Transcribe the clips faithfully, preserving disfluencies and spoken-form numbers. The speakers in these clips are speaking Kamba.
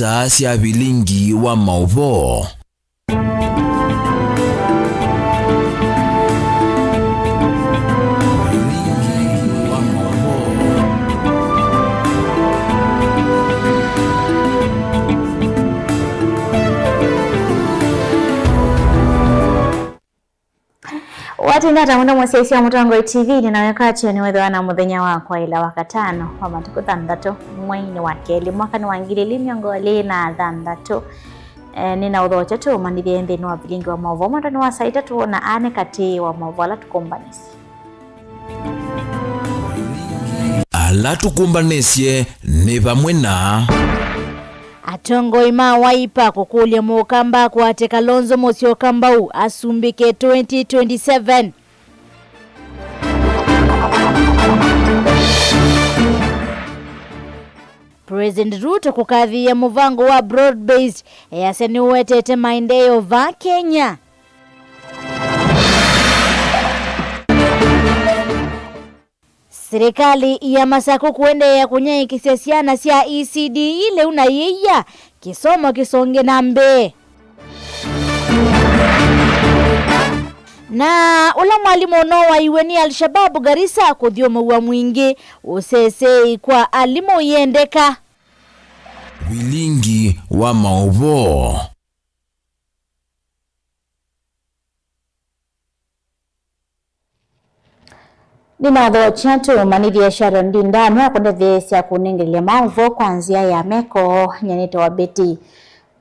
Saa sya vilingi wa maũvoo. Watinda ta mũndũ mũsyaisya Mũtongoi T V, nĩnaweka kyeni wĩthĩwa na mũthenya wa kwaĩla wa katano wa matukũ thanthatũ mweinĩ wa kelĩ mwakanĩ wa ngili ilĩ mĩongo ĩlĩ na thanthatũ. Eh, nĩna ũthokya tũũmanĩthye nthĩnĩ wa vilingi wa maũvoo mwendonĩ wa saa itatũ, na aa nĩ katĩ wa maũvoo ala tũkũmbanĩsye. Ala tũkũmbanĩsye nĩ vamwe na. Atongoi ma Wiper kũkũlya Mũkamba akwate Kalonzo Musyoka mbau asumbĩke twenty twenty-seven. President Ruto kũkathĩĩa mũvango wa broad-based, easya nĩũetete maendeeo vaa Kenya. Silikalĩ ya Masakũ kũendeea kũnyaĩĩkĩsya syana sya E C D E lĩu na yĩia kĩsomo kĩsonge na mbee. Na ũla mwalimũ ũnowaiwe nĩ Al-Shabab Garissa kũthyũmũw'a mwingĩ, ũseseei kwa alimũ ũyendeka. Vilingi wa maũvoo. Nĩnathokya tũũmanĩthye Sharon Ndindani akũndetheesya kũnengelelya maũvoo kwa nzĩa ya meko. Nyanĩte wa Betty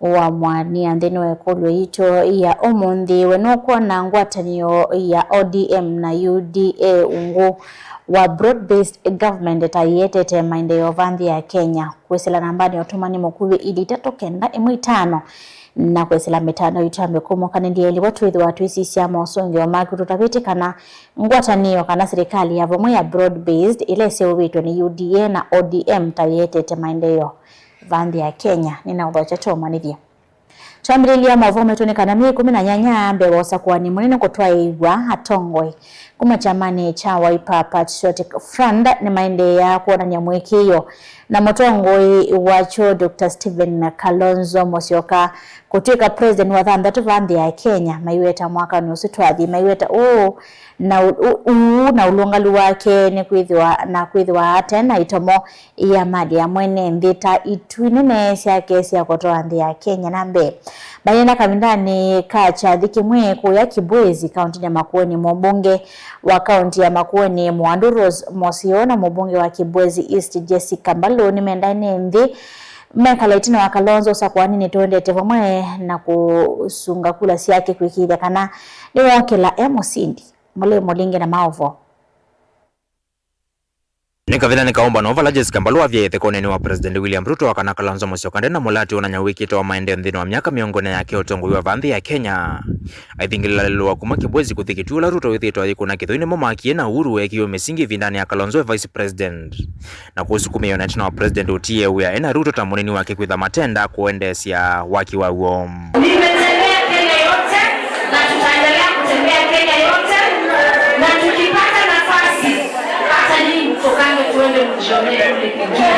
wa Mwania nthĩnĩ wa ĩkũlyo yitũ ya ũmũnthĩ. We nũkwona ngwatanĩo ya O D M na U D A ungu wa broad-based government ta ĩetete maendeeo va nthĩ ya Kenya? Kwĩsĩla nambanĩ ya ũtũmani mũkuvĩ ilĩ itatũ kenda ĩmwe itano, na kwĩsĩla mĩtandao itũ ya mĩkũmo kana ndiaĩlĩwa twĩthĩwa twĩsisya mosũngĩo maku. Tũtavĩte kana ngwatanĩo kana silikalĩ ya vamwe ya broad-based ĩla ĩseũvĩtw'e nĩ U D A na O D M ta ĩetete maendeeo va nthĩ ya Kenya. Nĩnaũthokya tũũmanĩthye. Twambĩlĩlya maũvoo maitũ nĩ kana myei ĩkũmi na nyanya mbee wa ũsakũani mũnene kũtwaĩĩw'a, atongoi kuma kyamanĩ kya Wiper Patriotic Front nĩmaendeea kwonany'a mũĩkĩĩo na mũtongoi wakyo Doctor Stephen Kalonzo Musyoka kũtw'ĩka president wa thanthatũ va nthĩ ya Kenya. Maiweta mwakanĩ ũsu twathi, maiweta ũũ na ũ-, ũ-, ũu na ũlũngalu wake nĩkwĩthĩwa na kwĩthĩwa ate na itomo ya mali ya mwene nthĩ ta itwi nene syake sya kũtwaa nthĩ ya Kenya na mbee. Mayenda kavindanĩ ka kyathi kĩmwe kũya Kibwezi, kaũntĩnĩ ya Makueni, mũmbunge wa kaũntĩ ya Makueni Mwandu Rose Moseo na mũmbunge wa Kibwezi East Jessica Mbalu nĩmendae nĩ nthĩ mekala ĩtina wa Kalonzo ũsakũaninĩ tũendete vamwe na kũsunga kula syake kwĩkĩĩthya kana nĩwookĩla e mũsindi. Mũlei Mũlingi na maũvoo. Nĩ kavindanĩ ka ũmbano vala Jessica Mbalu wavya ĩthekonĩ wa President William Ruto wa kana Kalonzo Musyoka nde na mũlatĩ ũnanya wĩkĩte wa maendeeo nthĩnĩ wa myaka mĩongo ĩna yake ũtongoi wa va nthĩ ya Kenya. Aithingĩlĩla lelũ wa kuma Kibwezi kũthi Kitui ũla Ruto wĩthĩĩtwe ayĩkũna kĩthũinĩ mo maakie na Uhuru weekiwe mĩsingi ĩvindanĩ ya Kalonzo e vice president. Na kũsukumĩa ona ĩtina wa president ũtiĩe wĩa ena Ruto ta mũnini wake kwĩtha matenda kũendeesya waki waw'o. Nimetembea Kenya yote na tutaendelea kutembea Kenya yote, na tukipata nafasi, hata nyinyi mtokange tuende mjionee kule kwingine.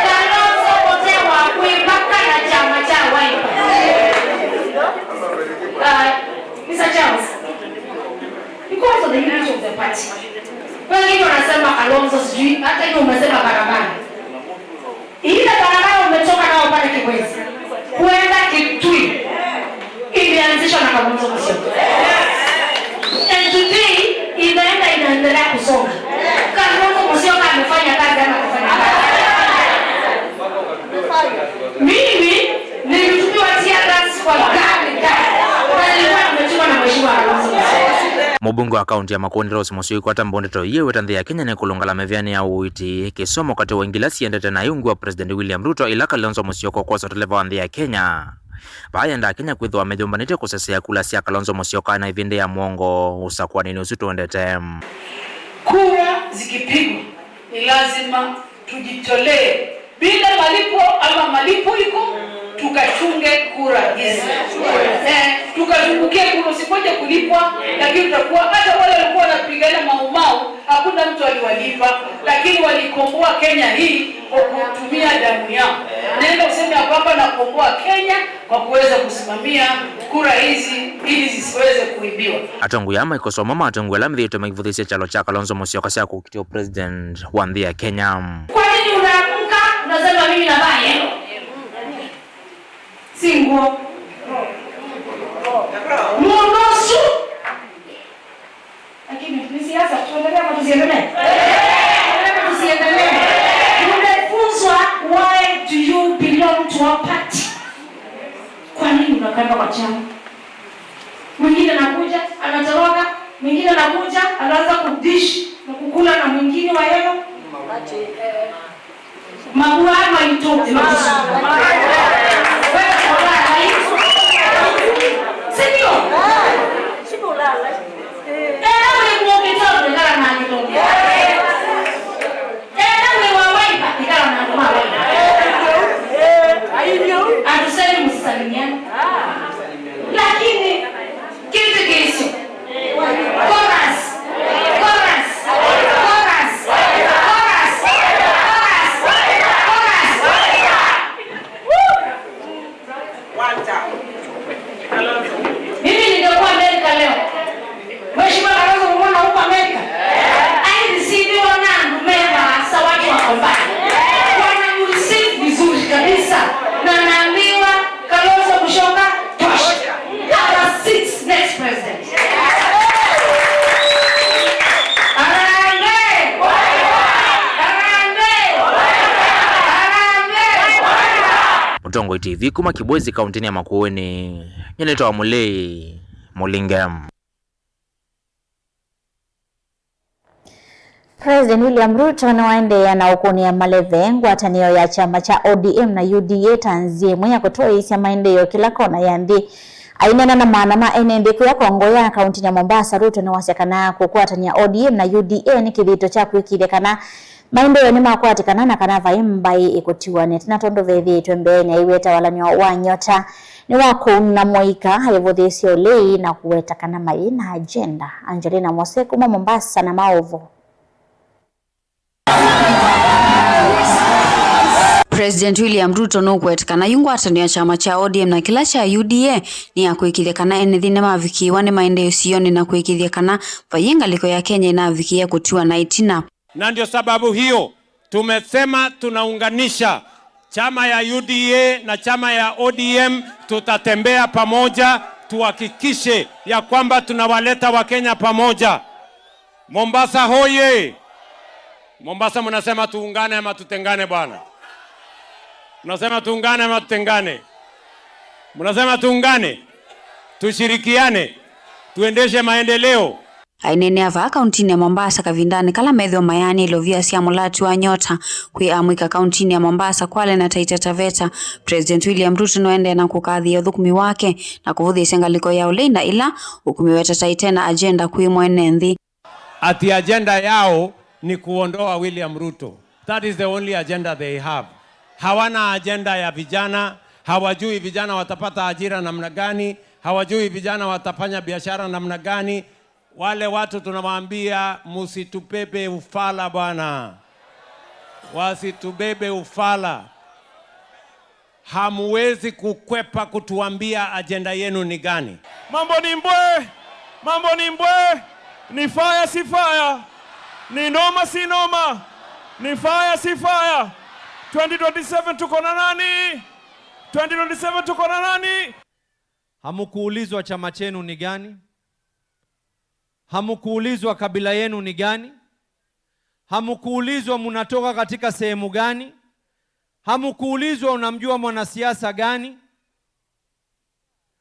Kalonzo potea wa kuipaka na chama cha Wiper. Uh, Mister Charles, because of the unity of the party. Wengine wanasema Kalonzo sijui, hata hiyo umesema barabara. Ile barabara umetoka nao pale Kibwezi kuenda Kitui ilianzishwa na Kalonzo Musyoka. And today inaenda inaendelea kusonga. Kalonzo Musyoka amefanya kazi ama kufanya kazi? Mimi nilitupiwa tear gas kwa gari, gari. Na nilikuwa nimetumwa na Mheshimiwa Kalonzo Musyoka. Mũmbunge wa kaũntĩ ya Makueni Rose Moseo aikwata mbũndĩto iye wĩta nthĩ ya Kenya nĩkũlũngala mĩvĩanĩ ya ũiiti, kĩsomo katĩ wa ingila siendete na ungu wa President William Ruto ila Kalonzo Musyoka ũkwosa ũtele va nthĩ ya Kenya. Vaa yendaa Kenya kwĩthĩwa meyũmbanĩtye kũsesea kula sya Kalonzo Musyoka na ĩvĩndĩ ya mũongo ũsakũanĩnĩ ũsu tũendete. Kura zikipigwa, ni lazima tujitolee bila malipo ama malipo iko, tukachunge kura hizi. Eh, tukazungukie kura, usingoje kulipwa, lakini tutakuwa, hata wale walikuwa wanapigana Mau Mau, hakuna mtu aliwalipa, lakini walikomboa Kenya hii. Kutumia damu yao. Naenda kusema ya kwamba nakomboa Kenya kwa kuweza kusimamia kura hizi ili zisiweze kuibiwa. Atongoi aa maikũsoma matongoi ala methĩĩtwe maivũthĩsya kyalo kya Kalonzo Musyoka sya kũkitĩa president wa nthĩ ya Kenya. Kwa nini unaamka unasema mimi navaa yellow? Si nguo. Mũndũ ũsu. Lakini ni siasa, tuendelee ama tusiendelee? Tuendelee ama tusiendelee? Tumefunzwa, why do you belong to a party? Kwa nini unakaanga kwa chama? Mwingine anakuja, anatoroka, mwingine anakuja, anaanza kudish na kukula na mwingine wa yellow. Mabua maitũ nĩ makusumbua. Wewe ulala hii. Si ndio? Ela wĩ nguo kĩtondo, ikala na kĩtondo. Ela wĩ wa Wiper, ikala na andũ ma Wiper. Atusemi msisalimiane. Lakini kitu kĩsio. Chorus. Chorus. Mimi ningekuwa Amerika leo. Mheshimiwa Kalonzo, umeona huko Amerika? Airisiviwa na andũ me vaasa, watu wako mbali. Wanamreceive vizuri kabisa. Na naambiwa Kalonzo Musyoka, tosha. Number six, next president. Harambee! Harambee! Harambee! Mũtongoi T V kuma Kibwezi, kauntinĩ ya Makueni, nyie nĩtawa Mũlei Mũlinge. President William Ruto nĩwaendeea na ũkũnĩa maleve ngwatanĩo ya kyama kya O D M na U D A ta nzĩa ĩmwe ya kũtwaĩĩsya maendeeo kĩla kona ya nthĩ. Aineena na maana ma ene nthĩ kũya Kongoya, kauntinĩ ya Mombasa, Ruto nĩwasya kana kũkwatany'a O D M na U D A nĩ kĩthito kya kũĩkĩĩthya kana maendeeo nĩmakwatĩkana na kana vai mbaĩ ĩkũtiwa. Nĩ ĩtina tondũ vethĩĩtwe mbeenĩ aiweta walany'o wa Nyota nĩwakũna mũika aivũthĩĩsye ũlei na kũweta kana mayĩ na agenda. Angelina Mose kuma Mombasa na maũvoo. President William Ruto nũkwete kana yu ngwatanĩo ya kyama kya O D M na kĩla kya U D A nĩ ya kũĩkĩĩthya kana ene nthĩ nĩmavikĩĩwa nĩ maendeeo sionĩ na kũĩkĩĩthya kana vaiĩ ngalĩko ya Kenya ĩnavikĩĩa kũtiwa na ĩtina. Na ndio sababu hiyo tumesema tunaunganisha chama ya U D A na chama ya O D M, tutatembea pamoja, tuhakikishe ya kwamba tunawaleta Wakenya pamoja. Mombasa hoye! Mombasa, mnasema tuungane ama tutengane bwana? Mnasema tuungane ama tutengane? Mnasema tuungane, tushirikiane, tuendeshe maendeleo. Aineenea vaa kauntinĩ ya Mombasa kavindanĩ kala methĩwa mayaanĩe ilovia sya mũlati wa Nyota kwĩ amũika kauntinĩ ya Mombasa, Kwale na Taita Taveta, President William Ruto nũendee na kũkathĩĩa ũthũkũmi wake na kũvũthĩĩsya ngalĩko ya ũlei na ĩla ũkũmĩweta ta ĩte na agenda kwĩ mwene nthĩ. Ati agenda yao ni kuondoa William Ruto. That is the only agenda they have. Hawana agenda ya vijana, hawajui vijana watapata ajira namna gani, hawajui vijana watafanya biashara namna gani. Wale watu tunawaambia, "Musitubebe ufala bwana." Wasitubebe ufala. Hamuwezi kukwepa kutuambia ajenda yenu ni gani. Mambo ni mbwe, mambo ni mbwe, ni fire si fire, ni noma si noma, ni fire si fire. Twenty twenty-seven tuko na nani? Twenty twenty-seven tuko na nani? Hamkuulizwa chama chenu ni gani? Hamkuulizwa kabila yenu ni gani? Hamkuulizwa mnatoka katika sehemu gani? Hamkuulizwa unamjua mwanasiasa gani?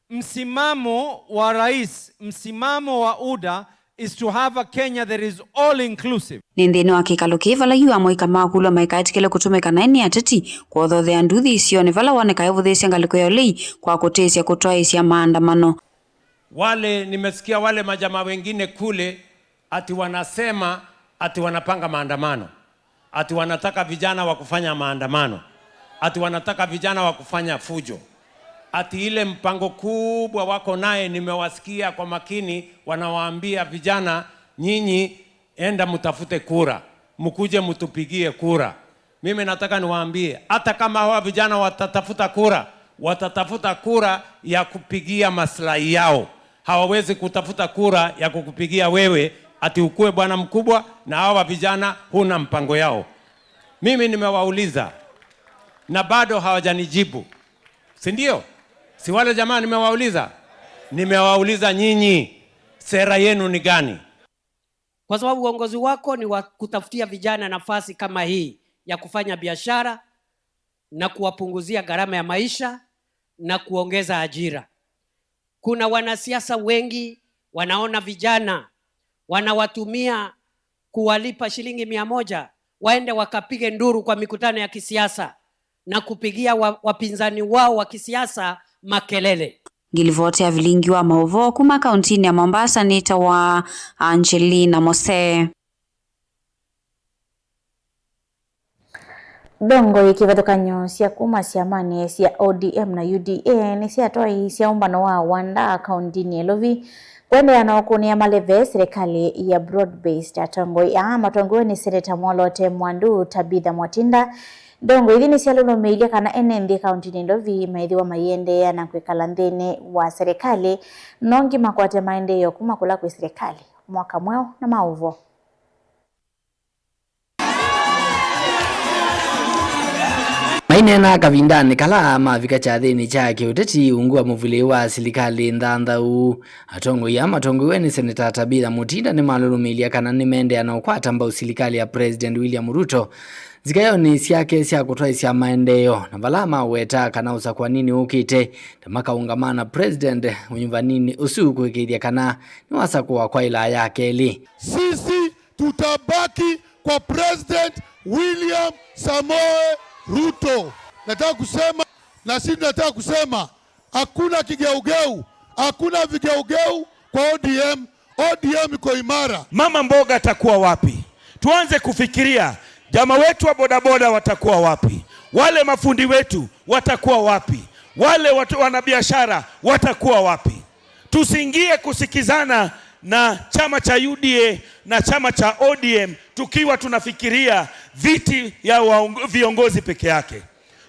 Msimamo wa rais, msimamo wa UDA is to have a Kenya that is all inclusive. Nĩ nthĩnĩ wa kĩkalo kĩĩ vala yu amũika makũlw'a maikaetĩkĩle kũtũmĩka naĩ nĩ ateti kũothothea nduthi isionĩ vala woneka aivũthĩĩsya ngalĩko ya ũlei kwa kũtĩĩsya kũtwaĩĩsya maandamano. Wale, nimesikia wale majamaa wengine kule ati wanasema ati wanapanga maandamano, ati wanataka vijana wa kufanya maandamano, ati wanataka vijana wa kufanya fujo, ati ile mpango kubwa wako naye. Nimewasikia kwa makini wanawaambia vijana, "Nyinyi enda mtafute kura, mkuje mtupigie kura." Mimi nataka niwaambie, hata kama hawa vijana watatafuta kura, watatafuta kura ya kupigia maslahi yao. Hawawezi kutafuta kura ya kukupigia wewe ati ukue bwana mkubwa na hawa vijana huna mpango yao. Mimi nimewauliza na bado hawajanijibu. Si ndio? Si wale jamaa nimewauliza? Nimewauliza nyinyi, sera yenu ni gani? Kwa sababu uongozi wako ni wa kutafutia vijana nafasi kama hii ya kufanya biashara na kuwapunguzia gharama ya maisha na kuongeza ajira. Kuna wanasiasa wengi wanaona vijana, wanawatumia kuwalipa shilingi mia moja, waende wakapige nduru kwa mikutano ya kisiasa na kupigia wa-, wapinzani wao wa kisiasa makelele. Ngilivoti ya vilingi wa maũvoo kuma kauntinĩ ya Mombasa nĩtawa Angelina Mose. Ndongoi kĩvathũkany'o sya kuma syamanĩ sya O D M na U D A nĩsyatwaĩĩsya ũmbano wa Wanda kauntinĩ ya Ilovi kũendeea na ũkũnĩa maleve silikalĩ ya broad based. Atongoi aa matongoew'e nĩ Seneta Mwolote Mwandu, Tabitha Mwatinda. Ndongoi ithi nĩsyalũlũmĩilye kana ene nthĩ kauntinĩ ya Ilovi maĩthĩwa maiendeea na kwĩkala nthĩnĩ wa silikalĩ, no ngi makwate maendeeo kuma kũla kwĩ silikalĩ. Mwaka mweũ na maũvoo. Maineena kavindanĩ kala mavika kyathĩnĩ kya kĩũteti ungu wa mũvulĩ wa silikalĩ nthanthau, atongoi aa matongoew'e nĩ Seneta Tabitha Mutinda nĩmalũlũmĩilye kana nĩmeendeea na ũkwata mbau silikalĩ ya President William Ruto nzikayonĩ syake sya kũtwaĩsya maendeeo, na vala maweta kana ũsakũani nĩwũkĩte, ta makaũngama na President ũnyuvaninĩ ũsu kũĩkĩĩthya kana nĩwasakũwa kwa ĩlaa ya kelĩ. Sisi tutabaki kwa President William Samoei Ruto. Nataka kusema, na sisi tunataka kusema, hakuna kigeugeu, hakuna vigeugeu kwa O D M. O D M iko imara. Mama mboga atakuwa wapi? Tuanze kufikiria, jamaa wetu wa bodaboda watakuwa wapi? Wale mafundi wetu watakuwa wapi? Wale watu, wanabiashara watakuwa wapi? Tusiingie kusikizana na chama cha U D A na chama cha O D M tukiwa tunafikiria viti ya waongo-, viongozi peke yake.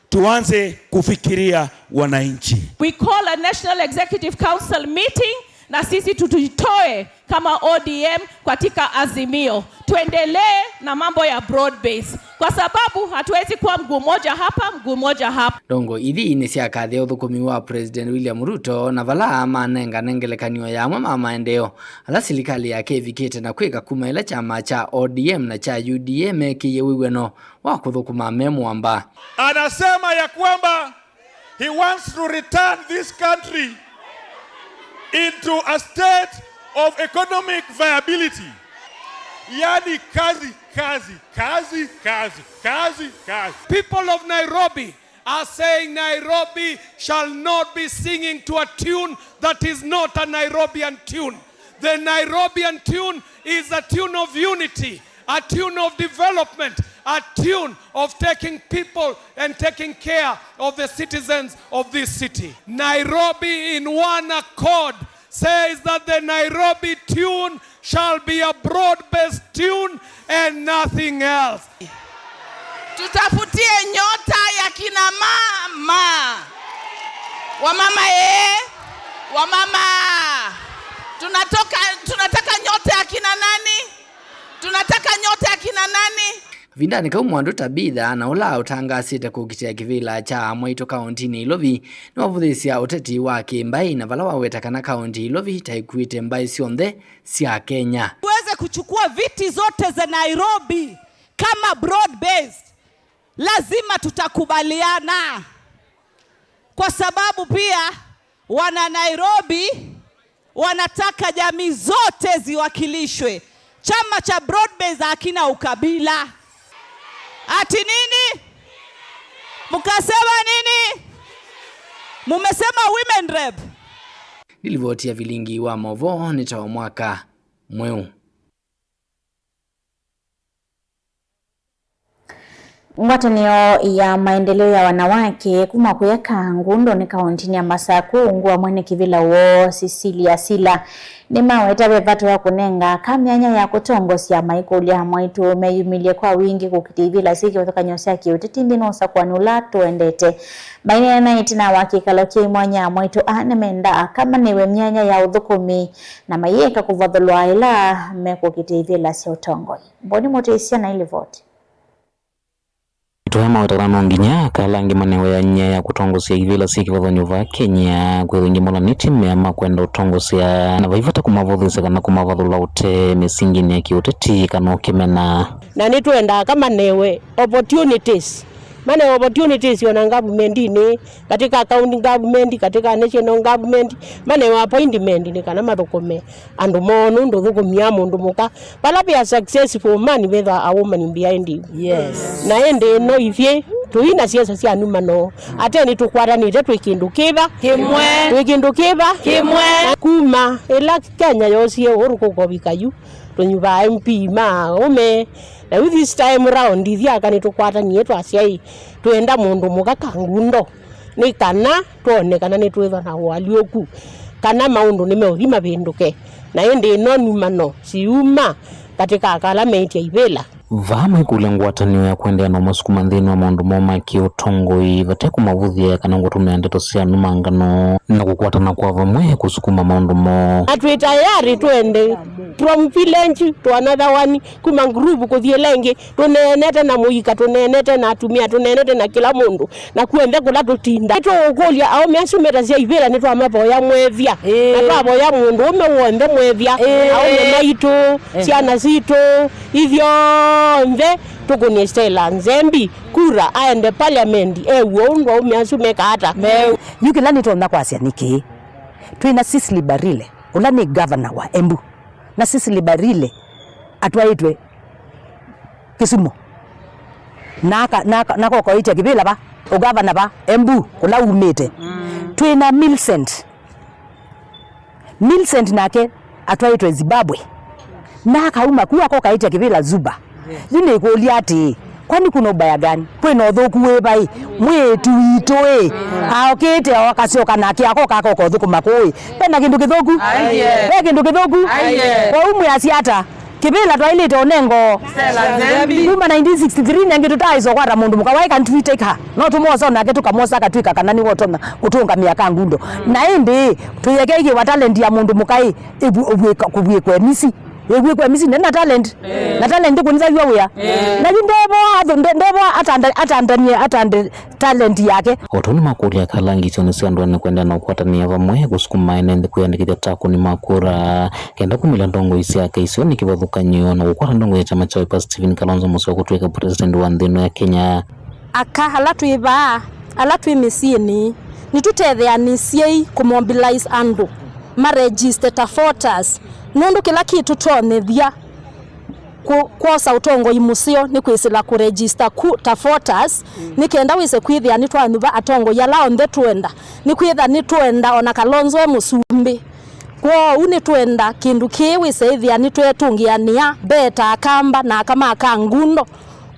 Tuanze kufikiria wananchi. We call a National Executive Council meeting na sisi tujitoe kama O D M katika Azimio. Tuendelee na mambo ya broad base. Kwa sababu hatuwezi kuwa mguu mmoja hapa, mguu mmoja hapa. Ndongoi ithi nĩsyakathie ũthũkũmi wa President William Ruto na vala manengane ngelekany'o ya amwe ma maendeeo ala silikalĩ yake ĩvikĩte na kwĩka kuma ĩla kyama kya O D M na kya U D A mekĩie wĩw'ano wa kũthũkũma me mũamba. Anasema ya kwamba he wants to return this country into a state of economic viability. Yani kazi, kazi, kazi, kazi, kazi, kazi. People of Nairobi are saying Nairobi shall not be singing to a tune that is not a Nairobian tune. The Nairobian tune is a tune of unity, a tune of development, a tune of taking people and taking care of the citizens of this city. Nairobi in one accord says that the Nairobi tune shall be a broad-based tune and nothing else. Tutafutie nyota ya kina mama. Wamama eh? Wamama. Tunatoka, tunataka nyota ya kina nani? Tunataka nyota ya kina nani? Kavindanĩ kau Mwandu Tabitha, na ũla ũtangaasĩte kũkitĩa kĩvĩla kya amwaitũ kaũntinĩ Ilovi, nĩwavũthĩĩsya ũteti wa kĩ-mbaĩ, na vala waweta kana kaũnti Ilovi ta ĩkuĩte mbaĩ syonthe sya Kenya. Tuweze kuchukua viti zote za Nairobi kama broad based, lazima tutakubaliana, kwa sababu pia wana Nairobi wanataka jamii zote ziwakilishwe. Chama cha broad based hakina ukabila. Ati nini? Mkasema nini? Mumesema women rep. Nĩ livoti ya vilingi wa maũvoo nĩ ta wa mwaka mweũ. Ngwatanĩo ya maendeleo ya wanawake kuma kũya Kangundo nĩ kaũntĩnĩ ya Masaku, ungu wa mwene kĩvĩla woo Cecilia Sila, nĩmaweta ve vata wa kũnenga aka myanya ya kũtongosya maikũlya mwaitũ meyumĩlye kwa wingĩ kũkitĩa ivĩla syĩ kĩvathũkany'o sya kĩũteti nthĩnĩ wa ũsakũani ũla tũendete. Maineena ĩtina wa kĩkalo kĩ mwanya, mwaitũ aa nĩmenda aka manewe myanya ya ũthũkũmi na mayĩka kũvathũlwa ĩla mekũkitĩa ivĩla sya ũtongoi. Mboni Mũtĩsya na ilivoti. Tũya maweta kana no nginya aka ala angĩ manewe myanya ya kũtongosya ivĩla syĩ kĩvathũkany'o vaa Kenya, kwĩthwa aingĩ maũlanĩtye mea ma kwenda ũtongosya, na vai vata kũmavũthĩsya kana kũmavathũla ũtee mĩsinginĩ ya kĩũteti kana ũkĩmena. Na nĩtwendaa aka manewe opportunities, manewe opportunities ona government-inĩ, katika county government, katika national government, manewe appointment nĩ kana mathũkũme andũ moo, nũndũ ũthũkũmia mũndũ mũka. Vala ve a successful man, vetha a woman behind him. Yes. Na ĩndĩ ĩno ithyĩ tũi na siasa sya numano. Ate nĩtũkwatanĩte twĩ kĩndũ kĩva? Kĩmwe. Twĩ kĩndũ kĩva? Kĩmwe. Na kuma ĩla Kenya yosie ũru kũkovika yu, tũnyuvaa M P ma ũme. Na yu this time round, ithyĩ aka nĩtũkwatanie twasya ĩ, twenda mũndũ mũka Kangundo. Nĩ kana twone kana nĩtwĩthwa na ũalyũku, kana maũndũ nĩmeũthi mavĩndũke, na ĩndĩ ĩno numano siuma katĩ ka aka ala meĩtye ivĩla. Vaa maikũlya ngwatanĩo ya kũendeea na ũmasukuma nthĩnĩ wa maũndũ moo ma kĩũtongoi, vate kũmavũthya kana kũtũmĩa ndeto sya numangano, na kũkwatana kwa vamwe kũsukuma maũndũ moo. Na twĩ tayari twende from village to another one, kuma group kũthi ĩla ĩngĩ, tũneenete na mũika, tũneenete na atumĩa, tũneenete na kĩla mũndũ, na kuonthe kũla tũtinda. Nĩtũũkũlya aũme asu metasya ivĩla nĩtwamavoya mwethya. Ĩĩ. Na twavoya mũndũ ũme w'onthe mwethya. Ĩĩ. Aũme maitũ, ĩĩ, syana sitũ, ithyonthe tũkũnĩe Stella Nzembi kura aende parliament, ew'e ũndũ aũme asu meka ata. Meu. Yu kĩla nĩtonya kwasya nĩ kĩĩ, twĩ na Cecily Barile, ũla nĩ governor wa Embu, na Cecily Barile atwaĩtwe Kisumu. Na aka-, na aka-, na akoka aitya kĩvĩla va, ũgavana va Embu, kũla umĩte. Mm. Twĩ na Millicent. Millicent nake atwaĩtwe Zimbabwe. Na akauma ku akoka aitya kĩvĩla Juba. Yes. Yu nĩkũlya atĩĩ, kwani kuna ubaya gani? Kwĩ na ũthũku wĩ vai? Mwĩĩtu witũ ĩ, aokĩte o akasyoka nake akoka akoka ũthũkũma kũũ ĩ? Ve na kĩndũ kĩthũku? Aiye. Ve kĩndũ kĩthũku? Aiye. Kwoou mwĩasya ata? Kĩvĩla twaĩlĩte ũnengo. Stella Nzembi. Kuma nineteen sixty-three nengĩ tũtaaĩsa ũkwata mũndũ mũka. Why can't we take her? No tũmwosa o nake tũkamwosa akatw'ĩka kana nĩwe ũtonya kũtũũngamĩa Kangundo. Na ĩndĩ tũyeke ĩkĩwa talent ya mũndũ mũka ĩ, ĩvu-, ũvw'ĩka-, kũvw'ĩkwa emisi. Ĩvw'ĩkwa emisi nena talent. Eh. Na talent ndĩkũnĩthaw'a wĩa. Eh. Na yu ndevo athũ-, nde-, ndevo atanda-, atandanie, atande talent yake. O tondũ makũlya kalangi isionĩ sya ndũanĩ kũendeea na ũkwatanĩa vamwe, kũsukuma ene nthĩ kwĩyandĩkĩthya ta akũni ma kura, kenda kumĩlya ndongoi sya aka isionĩ kĩvathũkany'o na kũkwata ndongoi ya kyama kya Wiper Stephen Kalonzo Musyoka kũtw'ĩka president wa nthĩ ĩno ya Kenya. Aka ala twĩ vaa, ala twĩ mĩsyĩnĩ, nĩtũtetheanĩsyei kũmobilize andũ maregister ta voters, nũndũ kĩla kĩtũtonyethya kũ-, kwosa ũtongoi mũseo nĩ kwĩsĩla kũregister ku ta voters, nĩ kenda wĩse kwĩthĩa nĩtwanyuva atongoi ala onthe twenda, nĩ kwĩtha nĩtwenda ona Kalonzo e mũsumbĩ. Kwoou nĩtwenda kĩndũ kĩĩ wĩse ĩthĩa nĩtwetũngĩanĩa mbee ta Akamba na aka ma Kangundo,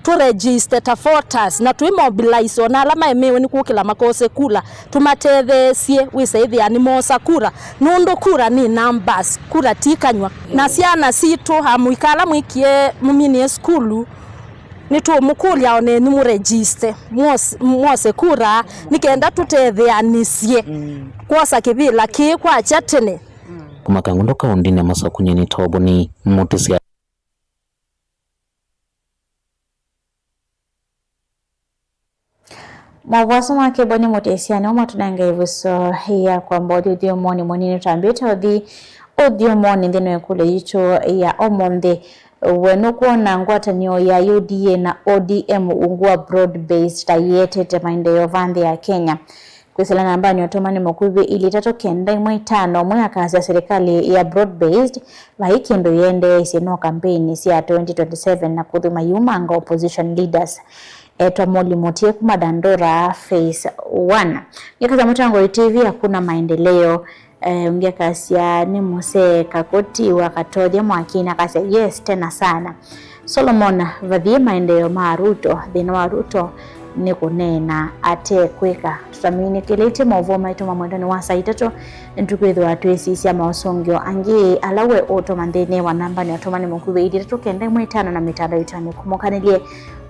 tũregister ta voters na twĩmobilize ona ala maemewe nĩ kũkĩla makose kula. Tũmatetheesye wĩse ĩthĩa nĩmoosa kura, nũndũ kura nĩ numbers, kura ti kanyw'a. Na syana sitũ, amũika ala mwĩkie mũminĩe sukulu, nĩtũũmũkũlya o nenyu mũregister, mwos-, mwose kura, nĩ kenda tũtetheanĩsye kwosa kĩvĩla kĩĩ kwakya tene. Kuma Kangundo kaũndĩnĩ ya Masaku, nyie nĩ Toboni Mũtĩsya. Maũvoo asu ma kĩw'ũ nĩ Mũtĩsya nĩmo matũnenga ĩvuso ya kwamba ũthi ũthyomonĩ mũnini. Twambĩte ũthi ũthyomonĩ nthĩnĩ wa ĩkũlyo yitũ ya ũmũnthĩ. We nũkwona ngwatanĩo ya U D A na O D M ungu wa broad based ta ĩetete maendeeo va nthĩ ya Kenya? Kwĩsĩla nambanĩ ya ũtũmani mũkuvĩ ilĩ itatũ kenda ĩmwe itano, ũmwe akasya serikali ya broad based vai kĩndũ ĩendeeisye no kambeini sya twenty twenty-seven na kũthuma yumanga opposition leaders. Etwa Molly Mutie kuma Dandora Phase one. Ngĩkasya mũtangoi T V hakuna maendeleo. Eh, ũngĩ akasya nĩ mũsee Kakoti wa Katothya Mwakini akasya yes tena sana. Solomon, vathiĩ maendeeo ma Ruto, thĩna wa Ruto nĩ kũneena ate kwĩka. Tũtaminĩkĩlĩtye maũvoo maitũ ma mwendonĩ wa saa itatũ, nĩtũkwĩthĩwa twĩsisya maũsũngĩo angĩ ala we ũũtũma nthĩnĩ wa namba nĩ ũtũmani mũkuvĩ, ilĩ itatũ kenda ĩmwe ĩtano na mĩtandao ĩtano. Kũmũkanĩlye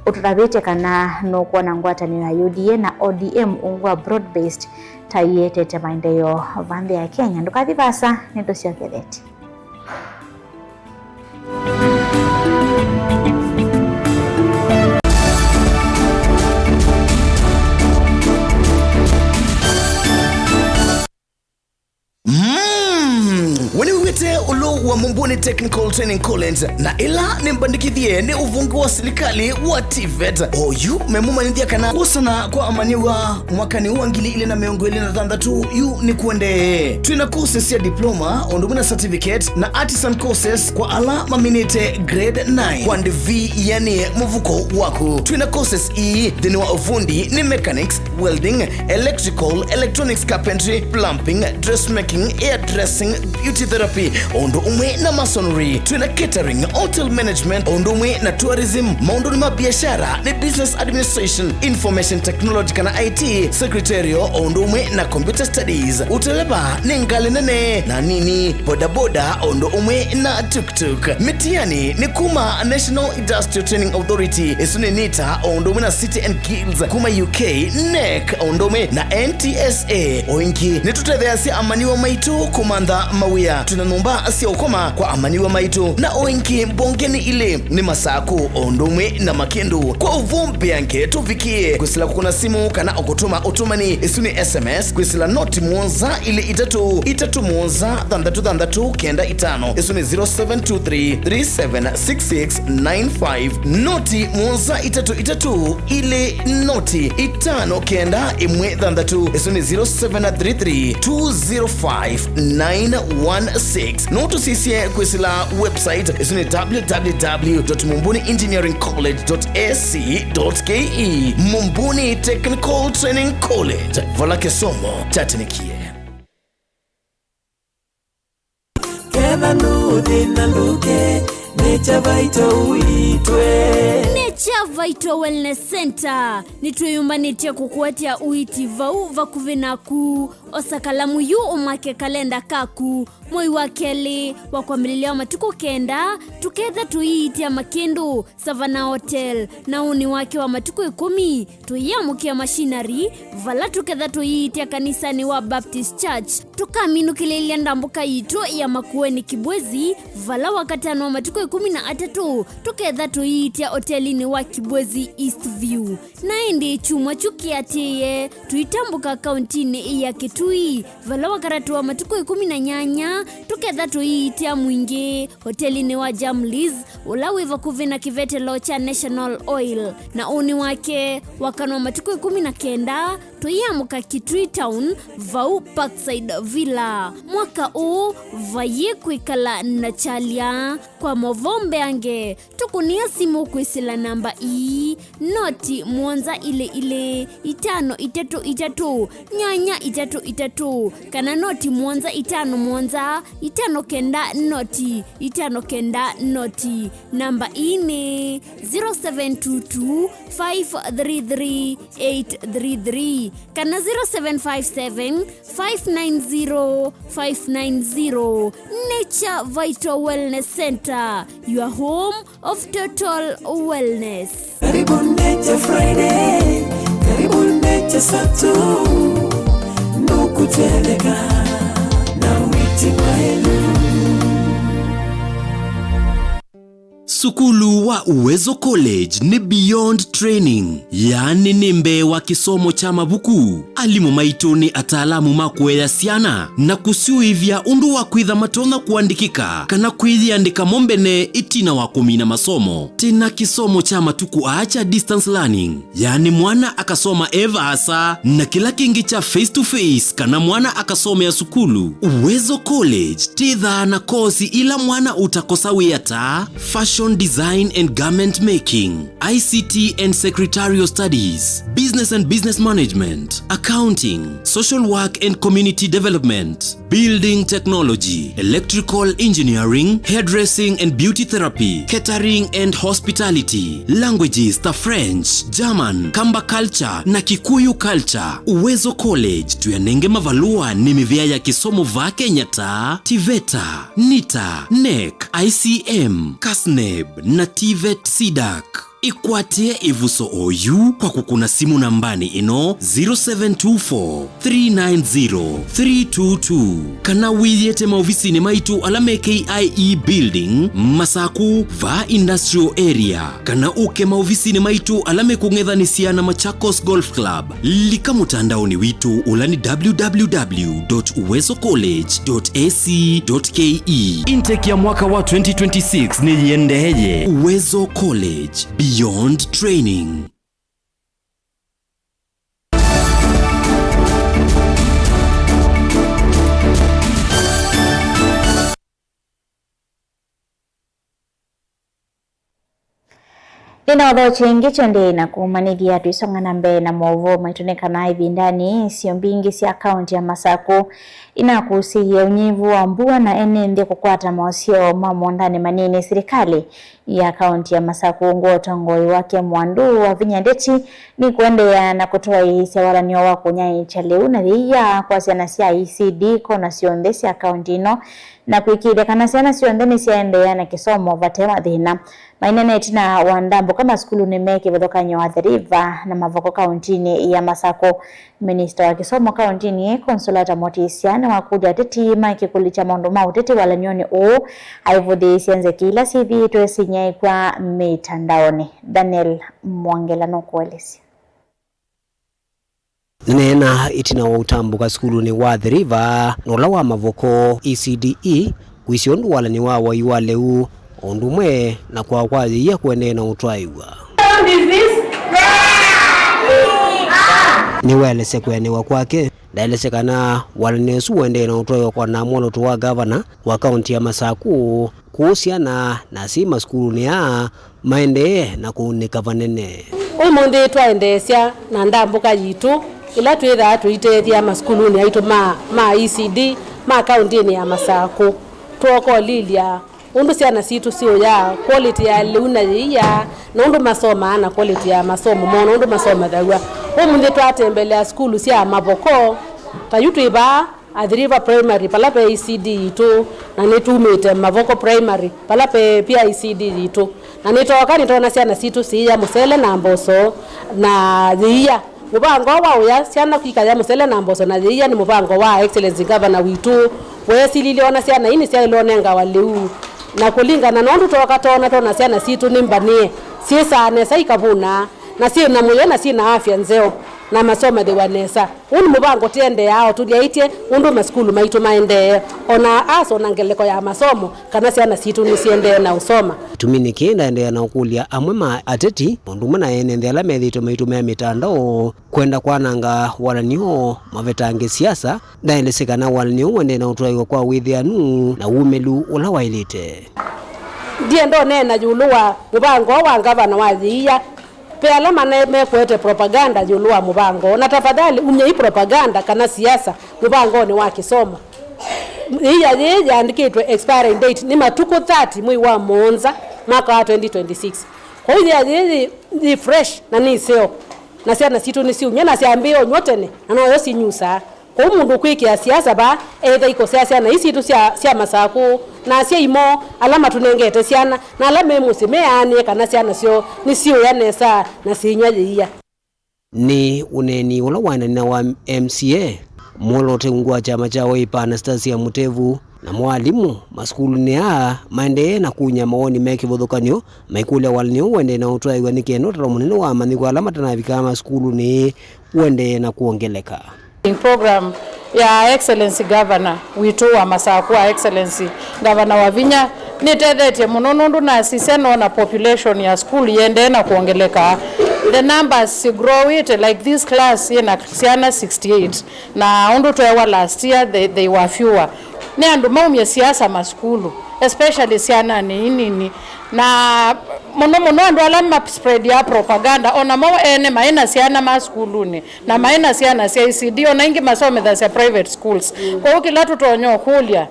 ũtũtavĩtye kana nũkwona ngwatanĩo ya U D A na O D M ungu wa broad-based ta ietete maendeeo va nthĩ ya Kenya. Ndũkathi vaasa, nĩtũsyokethetye. Mm, we nĩwĩw'ĩte ũlũ wa Mumbuni Technical Training College, na ĩla nĩmbandĩkĩthye nĩ ũvonge wa silikalĩ wa TVET. Oyu memũmanyĩthya kana kwosana kwa amanyĩw'a mwakanĩ wa ngili ilĩ na mĩongo ĩlĩ na thanthatũ yu nĩkuendee. Twĩna courses sya diploma, ũndũ ũmwe na certificate, na artisan courses kwa ala maminĩte grade nine. Kwa ndivi yĩanĩe mũvuko waku. Twĩna courses ii nthĩnĩ wa ũvundi nĩ mechanics, welding, electrical, electronics, carpentry, plumbing, dressmaking, hairdressing, beauty therapy, o ũndũ ũmwe na masonry. Twĩna catering, hotel management, o ũndũ ũmwe na tourism. Maũndũnĩ ma biashara nĩ business administration, information technology kana I T, secretarial, o ũndũ ũmwe na computer studies. Ũteleva nĩ ngalĩ nene na nini, bodaboda, o ũndũ ũmwe na tuk-tuk. Mĩtiani nĩ kuma National Industrial Training Authority, ĩsu nĩ NITA, o ũndũ ũmwe na City and Guilds kuma U K, NEC, o ũndũ ũmwe na N T S A. O ĩngĩ, nĩtũtetheeasya amanyĩw'a maitũ kũmantha mawĩa. Twĩna nyũmba sya ũkoma kwa amanyĩw'a maitũ, na o ĩngĩ mbongenĩ ilĩ nĩ Masakũ, o ũndũ ũmwe na Makĩndũ. Kwa ũvoo mbeange, tũvikĩe kwĩsĩla kũkũna simũ kana o kũtũma ũtũmani, ĩsu nĩ S M S, kwĩsĩla noti mũonza ilĩ itatũ itatũ mũonza thanthatũ thanthatũ kenda itano. Ĩsu nĩ zero seven two three three seven six six nine five. Noti mũonza itatũ itatũ ilĩ noti itano kenda ĩmwe thanthatũ. Ĩsu nĩ zero seven three three two zero five nine one six. No tũsisye kwĩsĩla website, ĩsu nĩ W W W dot mumbuni engineering college dot A C dot K E. Mumbuni Technical Training College, vala kĩsomo kyatĩnĩkie. Ketha ndũthĩna ndũke, Nature Vital ũitwe. Nature Vital Wellness Center, nĩtwĩyũmbanĩtye kũkũatĩa ũiiti vau vakuvĩ naku. Osa kalamu yu ũmake kalenda kaku. Mwei wa kelĩ wa kwambĩlĩlya wa matukũ kenda, tũketha tũiiitya Makĩndũ Savannah Hotel, na ũnĩ wake wa matukũ ĩkũmi, tũyĩamũkĩa machinery, vala tũketha tũiiitya kanisanĩ wa Baptist Church. Tũkaminũkĩlĩlya ndambũka yitũ ya Makueni Kibwezi, vala Wakatano wa matukũ ĩkũmi na atatũ, tũketha tũiiitya otelinĩ wa Kibwezi East View. Na ĩndĩ kyumwa kyu kĩatĩĩe, tũitambũka kauntinĩ ya Kitui, vala Wakatano wa matukũ ĩkũmi na nyanya, tũketha tũiiitya Mwingĩ, otelinĩ wa Jamlis, ũla wĩ vakuvĩ na kĩvetelo kya National Oil. Na ũnĩ wake, Wakano wa matukũ ĩkũmi na kenda, tũyĩamũka Kitui Town, vau Parkside Villa. Mwaka ũũ, vayĩ kwĩkala na kyalya. Kwa maũvoo mbeange, tũkũnĩa simũ kwĩsĩla namba ii, noti mũonza ilĩ ilĩ, itano itatũ itatũ, nyanya itatũ itatũ, kana noti mũonza itano mũonza, itano kenda noti, itano kenda noti. Namba ii nĩ zero seven two two five three three eight three three kana zero seven five seven five nine zero five nine zero. Nature Vital Wellness Center, your home of total wellness. Karibu Nature Friday, karibu Nature Saturday, nũkũtweleka na wĩti mwaĩlu. Sukulu wa Uwezo College nĩ beyond training, yaani nĩ mbee wa kĩsomo kya mavuku. Alimũ maitũ nĩ ataalamu ma kũea syana na kũsyũĩvya ũndũ wa kwĩtha matonya kũandĩkĩka kana kwĩyĩandĩka mo mbene ĩtina wa kũmina masomo. Twĩna kĩsomo kya matukũ aa kya distance learning, yaani mwana akasoma e vaasa, na kĩla kĩngĩ kya face to face kana mwana akasomea sukulu. Uwezo College twĩthaa na kosi ila mwana ũtakosa wĩa ta fashion Fashion design and garment making, I C T and secretarial studies, business and business management, accounting, social work and community development, building technology, electrical engineering, hairdressing and beauty therapy, catering and hospitality, languages ta French, German, Kamba culture na Kikuyu culture. Uwezo College tũyanenge mavalũa nĩ mĩvĩa ya kĩsomo vaa Kenya ta TVETA, NITA, NEC, I C M, CASNEB na TVET CDAC. Ĩkwatĩe ĩvuso oyu kwa kũkũna simũ nambanĩ ĩno, zero seven two four, three nine zero, three two two, kana wĩyĩte maovisinĩ maitũ ala me K I E Building, Masaku, vaa Industrial Area, kana ũke maovisinĩ maitũ ala mekũng'ethanĩsya na Machakos Golf Club. Lika mũtandaonĩ witũ ũla nĩ www dot uwezo college dot ac dot ke. Intake ya mwaka wa twenty twenty-six nĩyĩendeeye. Uwezo College, beyond training. Nĩna ũthokyi ĩngĩ kyendei na kũmanyĩthya tũisonga na mbee na maũvoo maitũ nĩ kana ĩvindanĩ, isio mbingĩ sya kaunti ya Masaku inakusĩie ũnyivu wa mbua na ene nthĩ kũkwata maũsyao ma mũũndanĩ manini. Silikalĩ ya kaunti ya Masaku, ngwa ũtongoi wake Mwandu wa Vinya Ndeti, nĩkũendeea na kũtwaĩĩsya walan'yo wa kũnyaĩĩkya lĩu na yĩia kwa syana sya E C D kona syonthe sya kaunti ĩno, na kũĩkĩĩthya kana syana syonthe nĩsyaendeea na kĩsomo vate mathĩna. Maineena ĩtina wa ndambũka masukulunĩ me kĩvathũkany'o Athi River na Mavoko kauntinĩ ya Masaku. Minista wa kĩsomo kauntinĩ ĩĩ, Consolata Mũtĩsya, nĩwakũlya ateti ma kĩkũlĩ kya maũndũ ma ũteti walany'onĩ ũũ aivũthĩĩsye nzeke ila syĩthĩĩtwe sinyaĩĩkw'a mĩtandaonĩ. Daniel Mwongela nũkũelesya. Nĩneena ĩtina wa ũtambũka sukulunĩ wa Athi River na ũla wa Mavoko E C D E, kwĩsĩ ũndũ walan'yo wa wai wa lĩu, o ũndũ ũmwe na kwaa kwa yĩia kũendeea na ũtwaĩw'a. Nĩwaelesya kwĩanĩwa kwake. Ndaelesya kana walan'yo ũsu ũendee na ũtwaĩwa kwa na mwolooto wa ngavana wa kaunti ya Masaku kũũ syana na asyai masukulunĩ aa maendee na kũunĩka vanene. Ũmũnthĩ twaendeesya na ndambũka yitũ ĩla twĩthaa tũitethya masukulunĩ aitũ ma, ma E C D ma kauntinĩ ya Masaku. Twokolilya ũndũ syana sitũ siũyaa, quality ya lĩu na yĩia, na ũndũ masomaa na quality ya masomo moo, na ũndũ masomathaw'a. Ũmũnthĩ twatembelea sukulu sya Mavoko, ta yu twĩ vaa Athi River Primary, vala ve E C D yitũ, na nĩtumĩte Mavoko Primary, vala ve pia E C D yitũ. Na nĩtooka nĩtwona syana sitũ siia mũsele na mboso na yĩia. Mũvango wa ũya syana kwikaya mũsele na mboso na yĩia nĩ mũvango wa Excellency Governor witũ weesililye ona syana ii nĩsyaĩlwe ũnengawa lĩu. Na kũlingana na ũndũ twooka twoona, twona syana sitũ nĩ mbanĩe, syĩsaa nesa, ikavũnaa, na syĩ na mũyo, na syĩ na afya nzeo, na masomathĩwa nesa. Ũũ nĩ mũvango tũendeeaa o tũlyaĩtye ũndũ masukulu maitũ maendee, ona asa ona ngeleko ya masomo, kana syana sitũ nĩsiendee na ũsoma. Kĩtumi nĩkĩ ndaendeea na ũkũlya amwe ma ateti, o ũndũ ũmwe na ene nthĩ ala methĩĩtwe maitũmĩa mĩtandao kwenda kwananga walan'yo mavetange siasa. Ndaelesya kana walan'yo ũũ ũendee na ũtwaĩwa kwa wĩthĩanu na wumĩlu ũla waĩlĩte. Ndienda ũneena ĩũlũ wa mũvango wa ngavana wa yĩia. Ve ala mane-, mekwete propaganda ĩũlũ wa mũvango. Na tafadhali, umyai propaganda kana siasa mũvangonĩ wa kĩsomo. Yĩia yĩĩ yĩandĩkĩtwe expiring date nĩ matukũ thirty mwei wa mũonza mwaka wa twenty twenty-six. Kwoou yĩia yĩĩ yĩ, yĩ fresh na nĩ ĩseo. Na syana sitũ nĩsiumya na syambĩĩa ũnyw'a tene, na noyo sinyusaa. Kwoou mũndũ ũkwĩkĩa siasa vaa eĩtha ikosea syana ii sitũ sya, sya Masaku, na asyai moo ala matũnengete syana, na ala me mũsyĩ meanĩe kana syana syoo nĩsiũya nesa na syĩnyw'a yĩia. Nĩ ũneeni ũla waendane na wa M C A, mwoloote ungu wa kyama kya Wiper Anastasia Mutevu, namo alimũ masukulunĩ aa maendee na kunya mawoni me kĩvathũkany'o maikũlya walan'yo ũũ ũendee na ũtwaĩw'a nĩ kenda ũtalo mũnene wa amanyĩw'a ala matanavika masukulunĩ ũendee na kwongeleka. Program ya Excellency Governor witũ wa Masaku, wa Excellency Governor Wavinya, nĩtethetye mũno nũndũ nasisya noona population ya school yendee na kwongeleka. The numbers sigrowĩte, like this class yĩna syana sixty-eight, na ũndũ tweewa last year they, they were fewer. Nĩ andũ maumye siasa masukulu, especially syananĩ ii nini. Na mũno mũno andũ ala ma spread ya propaganda, o namo ene maĩ na syana ma sukulunĩ, na maĩ na syana sya E C D, o na ingĩ masomethasya private schools. Kwoou kĩla tũtonya ũkũlya,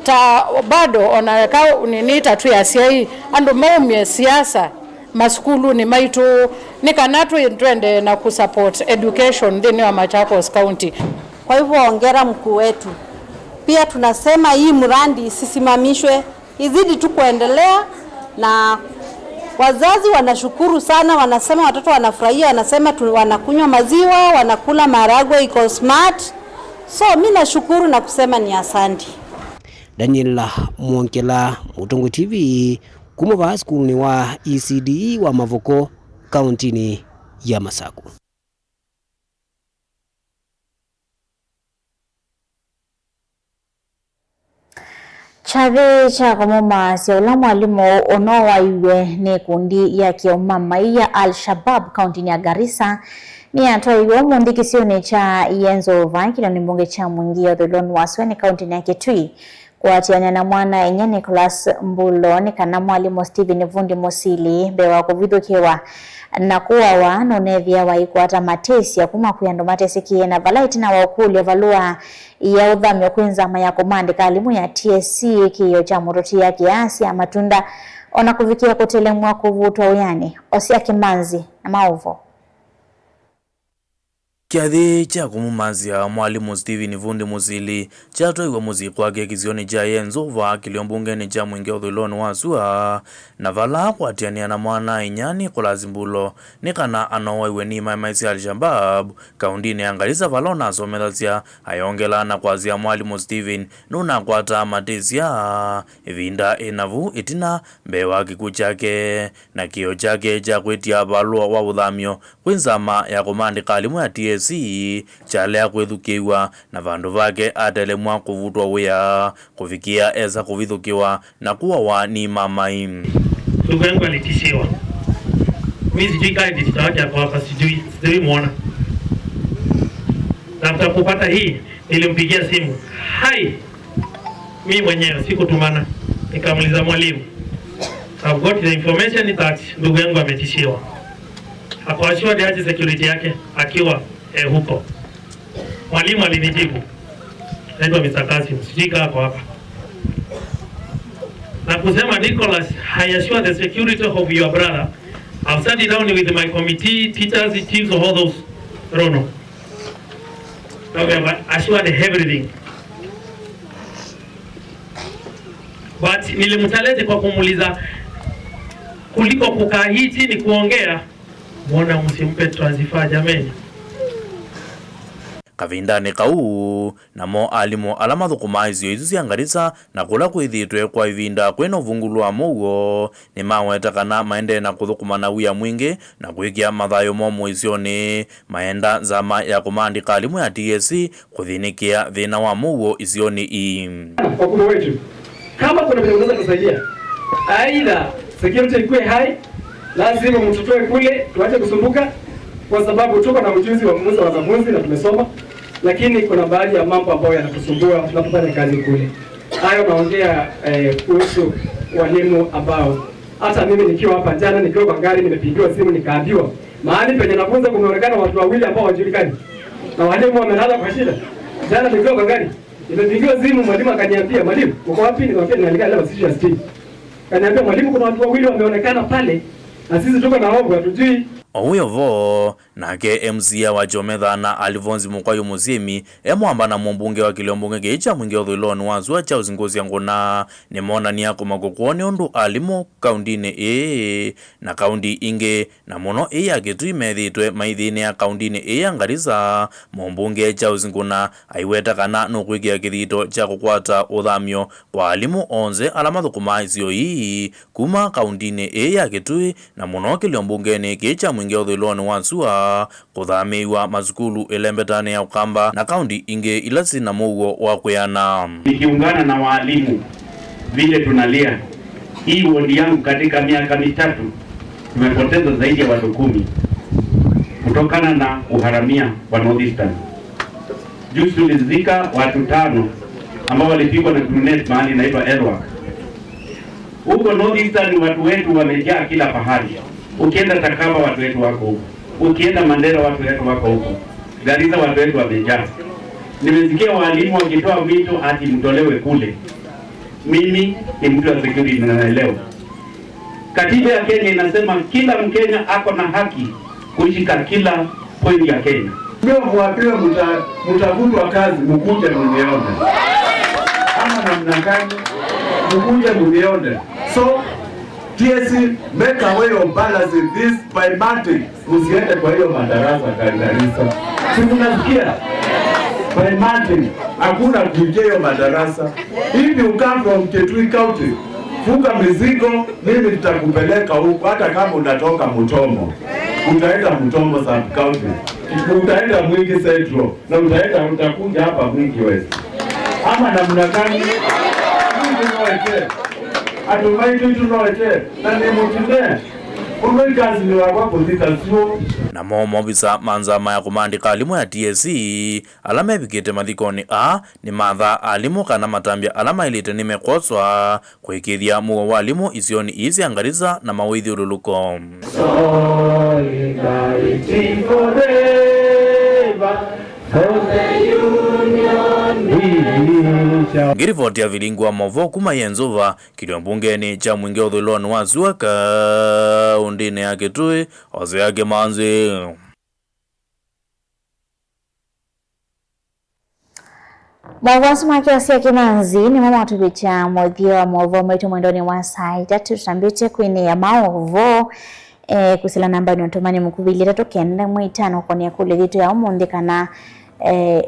ta bado o na eka nini ta twĩ asyai, andũ maumye siasa masukulunĩ maitũ, nĩ kana twĩ twendee na kũ support education nthĩnĩ wa Machakos County. Kwa hivyo hongera mkuu wetu. Pia tunasema hii mradi isisimamishwe, izidi tu kuendelea, na wazazi wanashukuru sana, wanasema watoto wanafurahia, wanasema tu, wanakunywa maziwa, wanakula maharagwe iko smart. So mi nashukuru na kusema ni asante. Daniel Mwongela, Mũtongoi T V, kuma vaa sukulunĩ wa E C D wa Mavoko, kauntinĩ ya Masaku. Kyathĩ kya kũmũmaasya ũla mwalimũ ũnowaiw'e nĩ ikundi ya kĩũmamai ya Al-Shabab kauntinĩ ya Garissa nĩyatwaiwe ũmũnthĩ kĩsionĩ kya Yenzova kĩlĩonĩ mbunge kya Mwingi ũthũĩlonĩ wa Sũanĩ kauntinĩ ya Kitui. Kũatĩanĩa na mwana-a-inyia Nicholas Mbulo nĩ kana mwalimũ Stephen Vundi Mũsili mbee wa kũvithũkĩwa na kũawa, nũnethĩawa aikwata matĩsya kuma kwĩ andũ matesĩkĩe, na vala ĩtina wa ũkũlya valũa ya ũthamyo kwĩ nzama ya kũmandĩka alimũ ya T S C, kĩĩo kya mũtũtĩa kĩasya matunda, o na kũvikĩa kũtelemw'a kũvutwa wĩanĩ. Osia Kĩmanzi na maũvoo. Kyathĩ kya kũmũmaasya mwalimũ Stephen Vundi Mũsili kyatwaiwe mũsyĩ kwake kĩsionĩ kya Yenzova kĩlĩo mbungenĩ kya Mwingi ũthũĩlonĩ wa Sua, na vala kwatĩanĩa na mwana-a-inyia Nicholas Mbulo nĩ kana anowaiw'e nĩ imamai sya Al-Shabab kauntinĩ ya Garissa vala ũnasomethasya, ayongela na kwasya mwalimũ Stephen nũnakwataa matĩsya ĩvinda ĩnavu ĩtina mbee wa kĩkw'ũ kyake, na kĩĩo kyake kya kwĩtya valũa wa ũthamyo kwĩ nzama ya kũmandĩka alimũ ya T S C kyalea kwĩthukĩĩw'a, na vandũ vake atelemw'a kũvutwa wĩa, kũvikĩa esa kũvithũkĩwa na kũawa nĩ imamai. Ndugu yangu alitishiwa. Mimi sijui kama ni mtoto wake ako hapa, sijui, sijui muona. Na after kupata hii, nilimpigia simu. Hai! Mimi mwenyewe sikutumana. Nikamuuliza mwalimu. I've got the information that ndugu yangu ametishiwa. Ako assured aje security yake akiwa eh, huko. Mwalimu alinijibu. Naitwa Mister Kasim, sijui kaa ako hapa. Na kusema, Nicholas, I assure the security of your brother. I've sat down with my committee, teachers, chiefs of all those. I don't know. Now we have assured everything. But nilimchallenge kwa kumuuliza, kuliko kukaa hii chini kuongea, mbona msimpe transfer jameni? Kavindanĩ kau, namo alimũ ala mathũkũmaa isio isu sya Garissa na kũla kwĩthĩĩtwe kwa ĩvinda kwĩ na ũvungũlu wa mũuo, nĩmaweta kana maendee na kũthũkũma na wia mwingĩ na kwĩkĩa mathayũ momũ isionĩ, maenda nzama ya kũmaandĩka alimũ ya T S C kũthĩnĩkĩa thĩna wa mũuo isionĩ ii. Wakubwa wetu, kama kuna vile unaweza kusaidia, aidha security ikuwe high, lazima mtutoe kule, tuache kusumbuka, kwa sababu tuko na ujuzi wa kufunza wanafunzi na tumesoma, lakini kuna baadhi ya mambo ambayo yanatusumbua tunapofanya kazi kule. Hayo naongea, eh, kuhusu walimu ambao hata mimi nikiwa hapa jana, nikiwa kwa gari, nimepigiwa simu nikaambiwa, mahali penye nafunza kumeonekana watu wawili ambao hawajulikani. Na walimu wamelala kwa shida. Jana nikiwa kwa gari, nimepigiwa simu, mwalimu akaniambia, "Mwalimu, uko wapi?" Nikamwambia, "Ninaandika leo sijui ya sitini." Akaniambia, "Mwalimu, kuna watu wawili wameonekana pale, na sisi tuko na hofu, hatujui." O wĩ o vo, nake M C A wa Kyomethana, Alphonse Mũkwayũ Mũsyĩmi, e mwamba na mũmbunge wa kĩlio mbunge kĩĩ kya Mwingĩ ũthũĩlonĩ wa sua, Charles Ngũsya Ngũna, nĩmonanie kũmakwa kwoo nĩ ũndũ alimũ kauntinĩ ĩĩ na kaunti ingĩ, na mũno ĩĩ ya Kitui, methĩĩtwe maithĩnĩa kauntinĩ ĩĩ ya Garissa. Mũmbunge Charles Ngũna aiweta kana nũkwĩkĩa kĩthito kya kũkwata ũthamyo kwa alimũ onthe ala mathũkũmaa isio ii kuma kauntinĩ ĩĩ ya Kitui, na mũno kĩlio mbungenĩ kĩĩ kya Mwingĩ ũthũĩlonĩ wa sua, kũthamĩĩw'a masukulu ĩlembetanĩ ya Ũkamba na kaunti ingĩ ila syĩ na mũuo wa kwĩana. Nikiungana na waalimu vile tunalia, hii wodi yangu katika miaka mitatu tumepoteza zaidi ya watu kumi kutokana na uharamia wa North Eastern. Juzi tulizika watu tano ambao walipigwa na grenade mahali inaitwa Elwak. Huko North Eastern watu wetu wamejaa kila pahali. Ukienda Takaba watu wetu wako huko. Ukienda Mandera watu wetu wako huko. Garissa watu wetu wamejaa. Nimesikia walimu wakitoa wito ati mtolewe kule. Mimi ni mtu wa security na naelewa. Katiba ya Kenya inasema kila Mkenya ako na haki kuishi katika kila point ya Kenya. Ndio mwambiwe mta-, mtafutwa kazi, mkuje mnione. Ama namna gani? Mkuje mnione. So, T S C, make a way of balancing this by Monday. Msiende kwa hiyo madarasa Garissa. Si mnasikia? By Monday, hakuna kuingia hiyo madarasa. If you come from Kitui County, funga mizigo, mimi nitakupeleka huko, hata kama unatoka Mutomo. Utaenda Mutomo sub county. Utaenda Mwingi Central. Na utaenda, utakuja hapa Mwingi West. Ama namna gani? Mwingi West. Andũ maitũ itunoete, na nĩ mũtune. Ũndũ ikazi nĩ wakwa kũthika syũ. Namo maovisa ma nzama ya kũmaandĩka alimũ ya T S C ala mevikĩte mathikonĩ aa nĩmathaa alimũ kana matambya ala maĩlĩte nĩmekwoswa kũĩkĩĩthya mũuo wa alimũ isionĩ ii sya Garissa na mawĩthyũlũlũko. Solidarity forever for the union we shall. Ngĩrivoti ya vilingi wa maũvoo kuma Yenzova, kĩlio mbungenĩ kya Mwingi ũthũĩlonĩ wa sua kaũndĩnĩ ya Kitui, Hosea Kimanzi. Maũvoo asu ma Hosea Kimanzi nĩmo matũvikya mũthya wa maũvoo maitũ mwendonĩ wa saa itatũ. Tũtambĩte kwĩnĩa maũvoo, eh, kwĩsĩla nambanĩ ya ũtũmani mũkuvĩ ilĩ itatũ kenda ĩmwe itano kũkonĩa ĩkũlyo yitũ ya ũmũnthĩ kana, eh,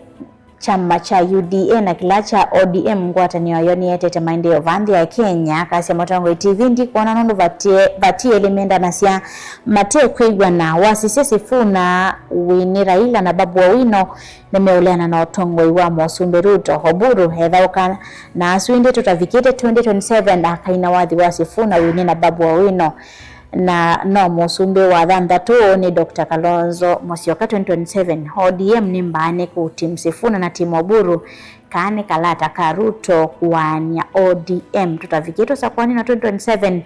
kyama kya U D A na kĩla kya O D M ngwatanĩo yayo nĩyetete maendeeo vaa nthĩ ya Kenya, akasya mũtongoi T V ndikwona nũndũ vati, vati elĩ mendanasya matekwĩw'ana. Wasisya Sifuna wĩnĩ Raila na Babu Owino nĩmeũleana na ũtongoi wa mũsumbĩ Ruto. Oburu ethaũka na asu ĩndĩ tũtavikĩte twenty twenty-seven akaina wathi wa Sifuna wĩnĩ na Babu Owino. Na no mũsumbĩ wa thanthatũ nĩ Doctor Kalonzo Musyoka twenty twenty-seven. O D M nĩ mbaanĩku, Team Sifuna na Team Oburu, kaa nĩ kalata ka Ruto kũaany'a O D M. Tũtavikĩte ũsakũanĩ na twenty twenty-seven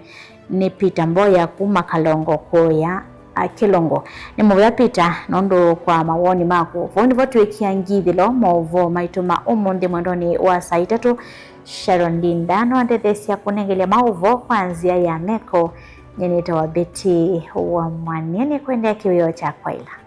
nĩ Peter Mboya kuma Kalongo kũya, a, Kĩlongo. Nĩ mũvea Peter nũndũ kwa mawoni maku. Vau nĩvo twĩkĩa ngithĩlo maũvoo maitũ ma ũmũnthĩ mwendonĩ wa saa itatũ. Sharon Linda nwandetheesya kũnengelya maũvoo kwa nzĩa ya meko. Nyie nĩtawa Betty Wamwania, nĩkwendea kĩwĩoo kya kwaĩla.